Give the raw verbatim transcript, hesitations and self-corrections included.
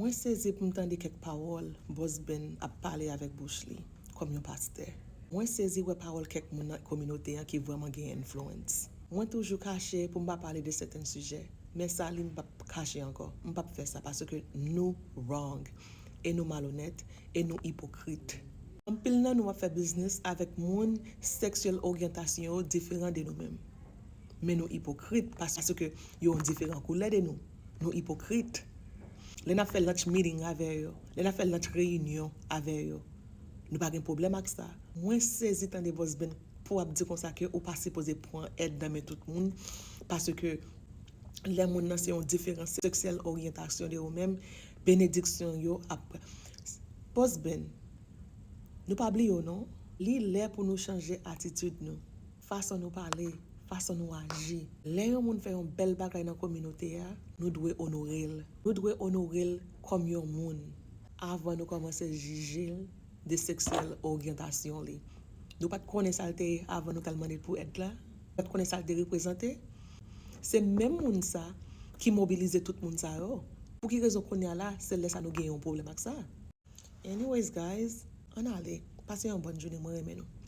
Mwen sezi pou m tande kèk pawòl Boss Ben ap pale avèk bouch li, kòm yon pastè. Mwen sezi wè pawòl kèk moun nan kominote an ki vrèman gen enfliyans. Mwen toujou kache pou m pa pale de sèten sijè, men sa li m p ap kache ankò. M p ap fè sa paske nou wrong, e nou malonèt, e nou ipokrit. Anpil nan nou ap fè biznis avèk moun seksyèl oryantasyon yo diferan de nou menm. Men nou ipokrit paske yo yon diferan koulè de nou. Nou ipokrit. Lè n ap fè lunch meeting avè yo, lè n ap fè lunch reyinyon avè yo, nou pa gen pwoblèm ak sa. Mwen sezi tande Boss Ben pou ap di konsa ke ou pa sipoze pran èd nan men tout moun, paske lè moun nan se yon diferan seksyèl oryantasyon de ou menm, benediksyon yo ap. Boss Ben, nou pa bliye w non. Li lè pou nou chanje atitid nou, fason nou pale, fason nou aji. Lè yon moun fè yon bèl bagay nan kominote a, nou dwe onore l. Nou dwe onore l kòm yon moun avan nou kòmanse jije l de seksyèl oryantasyon li. Nou pa t konnen sa l te ye avan nou t al mande l pou èd la. Nou pa t konnen sa l te reprezante. Se menm moun sa ki mobilize tout moun sa yo. Pou ki rezon kounye a la, se lè sa nou gen yon pwoblèm ak sa? Anyways, guys, ann ale. Pase yon bòn jounen, mwen renmen nou.